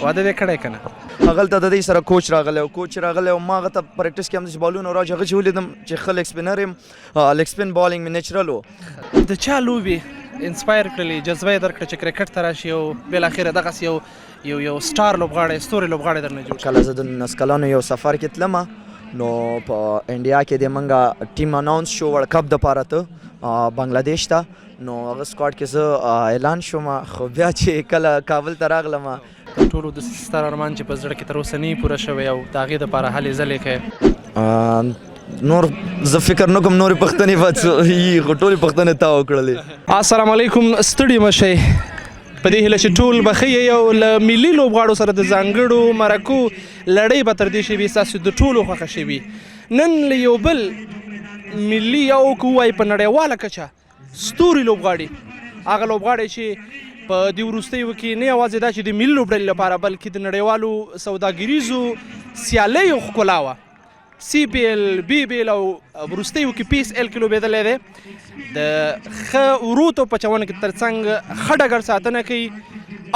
واده دې کړی کنه؟ هغلته د دې سره کوچ راغلی او کوچ راغلی او ما هغه ته پریکټس کې همداسې بالونه راج هغه چې ولیدم چې ښه لیګ سپینر یم، لیګ سپین بالینګ مې نیچرل و. د چا لوبې انسپایر کړلې، جذبه یې درکړه چې کرکټ ته راشي او بالاخره دغسې یو سټار لوبغاړی، ستوری لوبغاړی درنه جوړ شي؟ کله زه د 19 کلنو یو سفر کې تلم، نو په انډیا کې د منګه ټیم اناونس شو ورلډ کپ دپاره ته بنګلادیش ته، نو هغه سکواډ کې زه اعلان شوم. خو بیا چې کله کابل ته راغلم، تر ټولو د ستر ارمان چې په زړه کې تر اوسه نه پوره شوی او د هغې دپاره هلې ځلې کوې؟ نور زه فکر نه کوم نورې پوښتنې به خو ټولې پوښتنې تا وکړلې. السلام علیکم، ستړي مه شئ، په دې هیله چې ټول به ښه یئ او له ملي لوبغاړو سره د ځانګړو مرکو لړۍ به تر دې شېبې ستاسو د ټولو خوښه شوي. نن له یو بل ملي او که ووایي په نړیواله کچه ستوري لوبغاړي، هغه لوبغاړی چې په دې وروستیو کې نه یوازې دا چې د ملي لوبډلې لپاره بلکې د نړیوالو سوداګریزو سیالیو ښکلا وه، سی پی ایل، بی بی ایل او وروستیو کې پی اس ایل کې لوبېدلی دی، د ښه ورو توپ اچونه کې ترڅنګ ښه ډګر ساتنه کوي،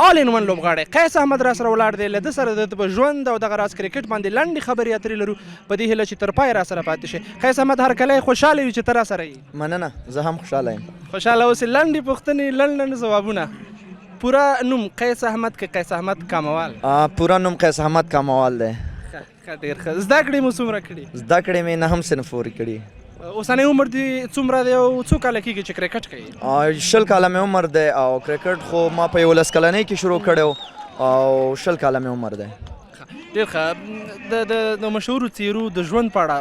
آل ان ون لوبغاړی قیس احمد را سره ولاړ دی. له ده سره د په ژوند او دغه راز کرکټ باندې لنډې خبرې اترې لرو، په دې هیله چې تر پایه را سره پاتې شي. قیس احمد، هرکلی، خوشحاله یو چې ته را سره یې. مننه، زه هم خوشحاله یم. خوشحاله اوسې. لنډې پوښتنې، لنډ لنډ ځوابونه. پوره نوم قیس احمد که قیس احمد کاموال؟ پوره نوم قیس احمد کاموال دی. ښه، ډېر ښه. زده کړې مو څومره کړي؟ زده کړې مې نهم صنف پورې کړي. اوسنی عمر دې څومره دی او څو کاله کېږي چې کرکټ کوي؟ 20 کاله مې عمر دی او کرکټ خو ما په 11 کلنۍ کې شروع کړی او 20 کاله مې عمر دی. ډېر ښه. د مشهورو څېرو د ژوند په اړه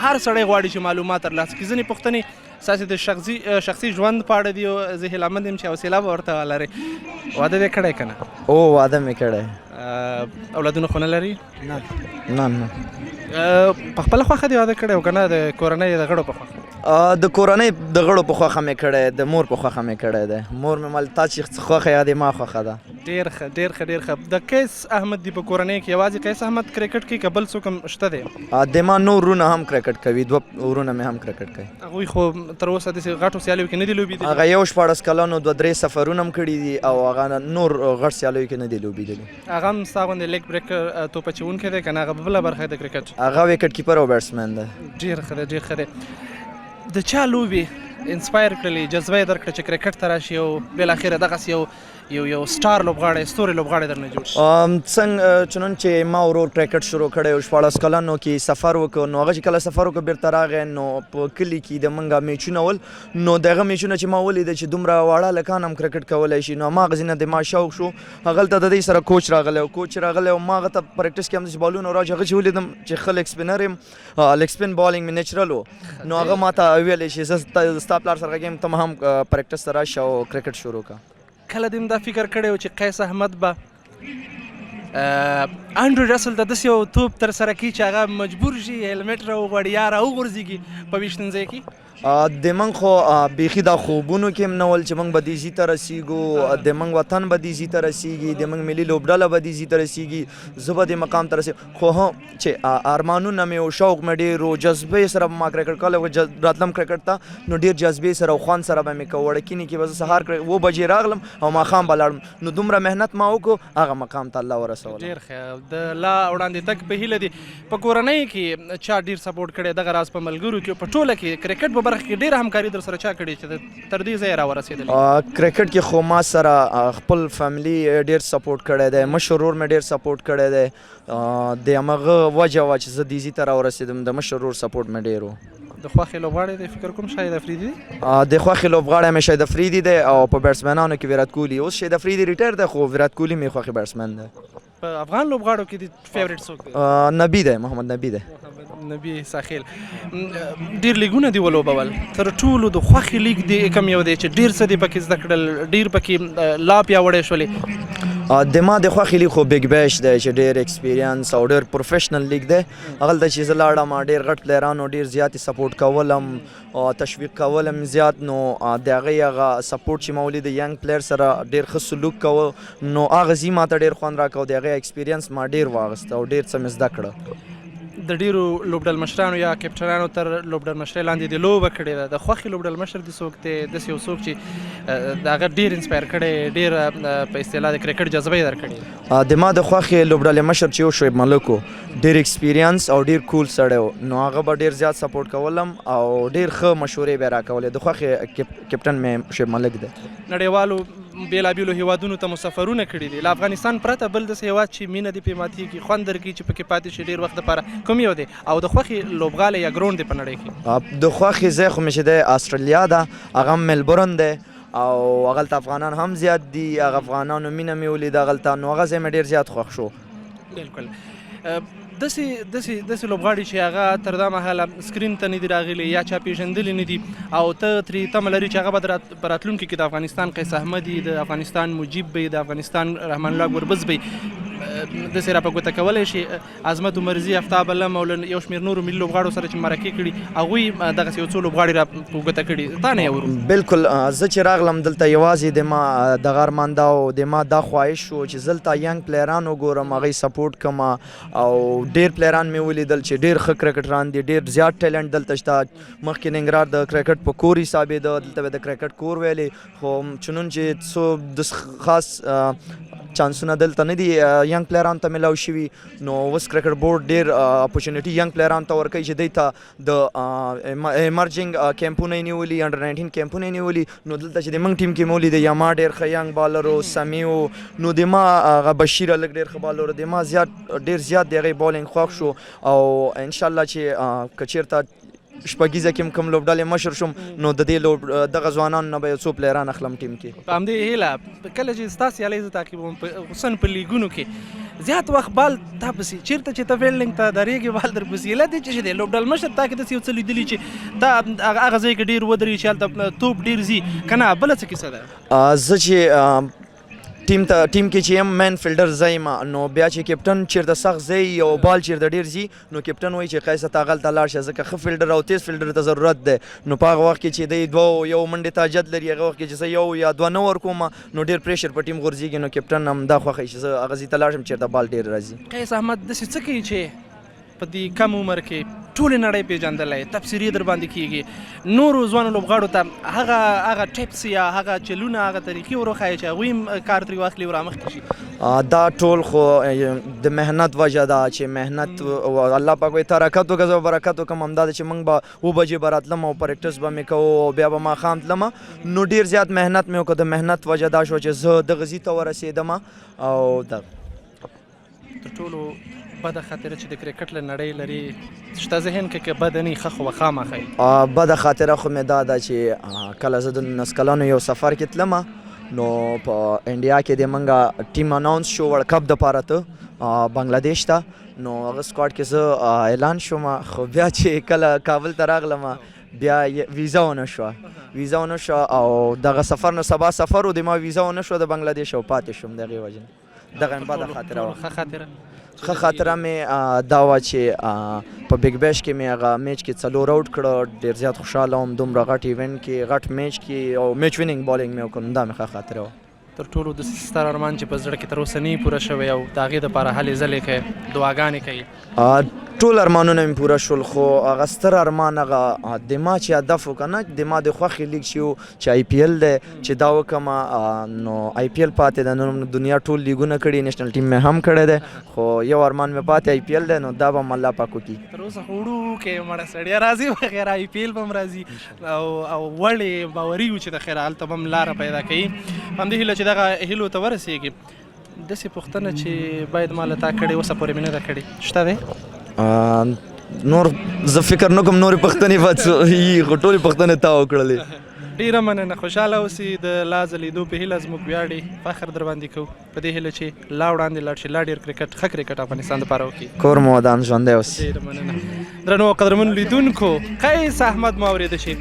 هر سړی غواړي چې معلومات ترلاسه کړي. ځینې پوښتنې ستاسې د شخصي ژوند په اړه دي او زه هیله مند یم چې حوصله به ورته ولرئ. واده دې کړی که نه؟ او واده مې کړی. اولادونه خو نه لري؟ نه نه نه. په خپله خوښه دې واده کړی او که نه د کورنۍ د غړو په خوښه؟ د کورنۍ د غړو په خوښه مې کړی، د مور په خوښه مې کړی دی. مور مې مال تا چې خوښه یې د ما خوښه ده. ډېر ښه، ډېر ښه، ډېر ښه. د قیس احمد دی په کورنۍ کې یوازې قیس احمد کرکټ کوي که بل څوک هم شته دی؟ د ما نور وروڼه هم کرکټ کوي، دوه وروڼه مې هم کرکټ کوي. هغوی خو تر اوسه داسې غټو سیالیو کې نه دي لوبېدلي؟ هغه یو 16 کلنو دوه درې سفرونه هم کړي دي او هغه نور غټ سیالیو کې نه دي لوبېدلي. هغه هم ستا غوندې لیګ بریک توپ اچوونکی دی که نه هغه په بله برخه د کرکټ؟ هغه ویکټ کیپر او بیټسمن دی. ډېر ښه دی، ډېر ښه دی. د چا لوبې انسپایر کړلې، جذبه یې درکړه چې کرکټ ته راشي او بالاخره دغسې یو سټار لوبغاړی، ستوری لوبغاړی درنه جوړ شي؟ څنګه چنون چې ما ورور کرکټ شروع کړی او 16 کلنو کې سفر وکړ، نو هغه چې کله سفر وکړ بیرته راغی، نو په کلي کې د مونږه میچونه ول، نو د هغه میچونه چې ما ولیدل چې دومره واړه هلکان هم کرکټ کولی شي، نو هماغه ځای نه د ما شوق شو. هغلته د دې سره کوچ راغلی او کوچ راغلی او ما هغه ته پریکټس کې همداسې بالونه راج هغه چې ولیدم چې ښه لیګ سپینر یم، لیګ سپین بالینګ مې نیچرل و، نو هغه ما ته ویلې چې زه ستا پلار سره غږېږم، ته هم پریکټس ته راشه او کرکټ شروع کړه. کله دې هم دا فکر کړی و چې قیس احمد به انډرو رسل ته داسې یو توپ ترسره کړي چې هغه مجبور شي هیلمټ راوغواړي یا راوغورځېږي په ویشتنځای کې؟ د موږ خو بیخي دا خوبونو کې هم نه ول چې موږ به دې ځای ته رسېږو، د موږ وطن به دې ځای ته رسېږي، د موږ ملي لوبډله به دې ځای ته رسېږي، زه به دې مقام ته رسېږم. خو ها چې ارمانونه مې و، شوق مې ډېر و، جذبې سره به ما کرکټ کوله. راتلم کرکټ ته نو ډېر جذبې سره او خوند سره به مې کوه. وړکیني کې به زه سهار 7 بجې راغلم او ماښام به لاړم، نو دومره محنت ما وکړو، هغه مقام ته الله ورسولم. ډېر ښه، د لا وړاندې تګ په هیله دي. په کورنۍ کې چا ډېر سپورټ کړی، دغه راز په ملګرو کې، په ټوله کې کرکټ په برخه کې ډېره همکاري در سره چا کړې چې تر دې ځایه راورسېدلې؟ کرکټ کې خو ما سره خپل فامیلي ډېر سپورټ کړی دی، مشر ورور مې ډېر سپورټ کړی دی. د هماغه وجه وه چې زه دې ځای ته راورسېدم، د مشر ورور سپورټ مې ډېر و. د خوښې لوبغاړی دی فکر کوم شاهد افریدي دی؟ د خوښې لوبغاړی مې شاهد افریدي دی او په بیټسمنانو کې ویرات کوهلي. اوس شاهد افریدي ریټایر دی خو ویرات کوهلي مې خوښې بیټسمن دی. په افغان لوبغاړو کې دې فیورټ څوک دی؟ نبی دی، محمد نبی دی. محمد نبی ساخیل. ډېر لیګونه دې ولوبول، تر ټولو د خوښې لیګ دې کوم یو دی چې ډېر څه دې پکې زده کړل، ډېر پکې لا پیاوړی شولې؟ د ما د خوښې لیګ خو بیګ بیش دی چې ډېر ایکسپیرینس او ډېر پروفیشنل لیګ دی. هغلته چې زه لاړم ډېر غټ پلیرانو ډېر زیات یې سپورټ کولم، تشویق کولم زیات، نو د هغې هغه سپورټ چې ما ولید ینګ پلیر سره ډېر ښه سلوک کوه، نو هغه ځای ما ته ډېر خوند راکاوه. د هغې ایکسپیرینس ما ډېر واغسته او ډېر څه مې زده کړه. د ډیرو لوبډلمشرانو یا کپټنانو تر لوبډلمشرۍ لاندې د لوبه کړې ده، د خوښې لوبډلمشر دې څوک دی؟ داسې یو څوک چې د هغه ډیر inspire کړی، ډیر په اصطلاح د کرکټ جذبه یې درکړې. د ما د خوښې لوبډلمشر چې و شعیب ملک و، ډیر experience او ډیر cool سړی و، نو هغه به ډیر زیات support کولم او ډیر ښه مشورې به یې راکولې. د خوښې کپټن مې شعیب ملک دی. نړیوالو بېلابېلو هېوادونو ته مو سفرونه کړي دي، له افغانستان پرته بل داسې هېواد چې مینه دې پرې ماتېږي، خوند درکوي چې پکې پاتې شې ډېر وخت دپاره، کوم یو دی او د خوښې لوبغالی یا ګراونډ دې په نړۍ کې؟ د خوښې ځای خو مې چې دی اسټرالیا ده، هغه هم ملبورن دی او هغلته افغانان هم زیات دي، هغه افغانانو مینه مې ولیده هغلته، نو هغه ځای مې ډېر زیات خوښ شو. بالکل. داسې داسې داسې لوبغاړي چې هغه تر دا مهاله screen ته نه دي راغلي یا چا پېژندلي نه دي او ته ترې تمه لري چې هغه به په راتلونکي کې د افغانستان قیس احمد وي، د افغانستان مجیب به وي، د افغانستان رحمان الله ګربز به وي، داسې را په ګوته کولی شي؟ عظمت عمرزي، افتاب علم او له یو شمېر نورو ملي لوبغاړو سره چې مرکې کړي، هغوی دغسې یو څو لوبغاړي را په ګوته کړي، تا نه یې اورو. بالکل، زه چې راغلم دلته یوازې د ما دغه ارمان دا و، د ما دا خواهش و چې زه دلته young player ان وګورم، هغوی support کړم او ډېر player ان مې ولیدل چې ډېر ښه کرکټران دي، ډېر زیات talent دلته شته. مخکې ننګرهار د کرکټ په کور حسابېده، دلته به د کرکټ کور ویلې، خو چنون چې څو د خاص چانسونه دلته نه دي young player ان ته ملاو شوي، نو اوس کرکټ بورډ ډېر opportunity young player ان ته ورکوي چې دوی ته د emerging کیمپونه یې نیولي، under 19 کیمپونه یې نیولي. نو دلته چې د موږ ټیم کې مې ولیده، یما ډېر ښه young bowler و، سمیع و، نو د ما هغه بشیر هلک ډېر ښه بالر و، د ما زیات ډېر زیات د هغې bowling خوښ شو او انشاءالله چې که چېرته شپږیزه کې هم کوم لوبډلې مشر شوم، نو د دې لوب دغه ځوانانو نه به یو څو player ان اخلم ټیم کې. په همدې هیله، کله چې ستا سیالۍ زه تعقیبوم، خصوصا په لیګونو کې زیات وخت بال تا پسې، چېرته چې ته fielding ته درېږې بال در پسې. علت یې څه شی دی؟ لوبډلمشر تا کې داسې یو څه لیدلي چې تا هغه ځای کې ډېر ودرېږي چې هلته توپ ډېر ځي، که نه بله څه کیسه ده؟ زه چې ټیم ته ټیم کې چې یم main fielder زه یم، نو بیا چې کپټن چېرته سخت ځای او بال چېرته ډېر ځي، نو کپټن وایي چې قیسه ته هغلته لاړ شه، ځکه ښه fielder او تیز fielder ته ضرورت دی. نو په هغه وخت کې چې دی دوه یو منډې ته حاجت لري، هغه وخت کې چې زه یو یا دوه نه ورکوم، نو ډېر pressure په ټیم غورځېږي، نو کپټن هم دا خوښوي چې زه هغه ځای ته لاړ شم چېرته بال ډېر راځي. قیس احمد داسې څه کوي چې په دې کم عمر کې ټولې نړۍ پېژندلی، تبصرې در باندې کېږي، نورو ځوانو لوبغاړو ته هغه هغه tips یا هغه چلونه، هغه طریقې وروښایي چې هغوی هم کار ترې واخلي او رامخکې شي؟ دا ټول خو د محنت وجه ده چې محنت الله پاک وایي حرکت وکړه زه به برکت وکړم. همدا ده چې موږ به اووه بجې به راتلم او practice به مې کوو او بیا به ماښام تلم، نو ډېر زیات محنت مې وکړ. د محنت وجه دا شوه چې زه دغه ځای ته ورسېدم. او دا تر ټولو بده خاطره چې د کرکټ له نړۍ لري شته ذهن کې، که بده نه ښه خو به خامخا وي؟ بده خاطره خو مې دا ده چې کله زه د 19 کلنو یو سفر کې تلم، نو په انډیا کې د موږ ټیم announce شو World Cup دپاره ته بنګلادیش ته، نو هغه squad کې زه اعلان شوم، خو بیا چې کله کابل ته راغلم بیا ویزه ونه شوه، ویزه ونه شوه او دغه سفر نو سبا سفر و، د ما ویزه ونه شوه د بنګلادیش او پاتې شوم د هغې وجې نه. دغه مې بده خاطره وه. ښه خاطره؟ ښه خاطره مې دا وه چې په Big Bash کې مې هغه match کې 4 out کړه، ډېر زیات خوشحاله وم، دومره غټ event کې، غټ match کې او match winning bowling مې وکړ، نو دا مې ښه خاطره وه. تر ټولو داسې ستر ارمان چې په زړه کې تر اوسه نه پوره شوی او د هغې دپاره هلې ځلې کوې، دعاګانې کوې؟ ټول ارمانونه مې پوره شول، خو هغه ستر ارمان هغه د ما چې هدف و که نه، د ما د خوښې لیګ چې و چې آی پي ایل دی چې دا وکړم، نو آی پي ایل پاتې ده. نور دنیا ټول لیګونه کړي، national team مې هم کړی دی، خو یو ارمان مې پاتې آی پي ایل دی، نو دا به هم الله پاک وکړي. تر اوسه خو وړوکی مړه سړی راځي بغیر آی پي ایل به هم راځي او وړې باوري یو چې د خیره هلته به هم لاره پیدا کوي. په همدې هیله چې دغه هیلو ته ورسېږي. داسې پوښتنه چې باید ما له تا کړې اوسه پورې مې نه ده کړې شته دی؟ نور زه فکر نه کوم نورې پوښتنې به خو ټولې پوښتنې تا وکړلې. ډېره مننه، خوشحاله اوسې، د لا ځلېدو په هیله زموږ ویاړې فخر در باندې کوو، په دې هیله چې لا وړاندې لاړ شي، لا ډېر کرکټ، ښه کرکټ افغانستان دپاره وکړي. کور مو ودان، ژوندی اوسې. ډېره مننه. درنو او قدرمنو لیدونکو، قیس احمد مو اورېده چې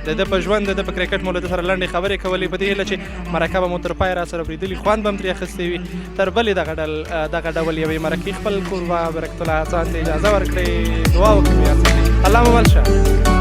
د ده په ژوند، د ده په کرکټ مو له ده سره لنډې خبرې کولې، په دې هیله چې مرکه به مو تر پایه را سره اورېدلي، خوند به هم ترې اخیستی وي. تر بلې دغه ډول یوې مرکې خپل کوربه برکت الله حسن ته اجازه ورکړئ. دعا وکړئ، الله مو مل شه.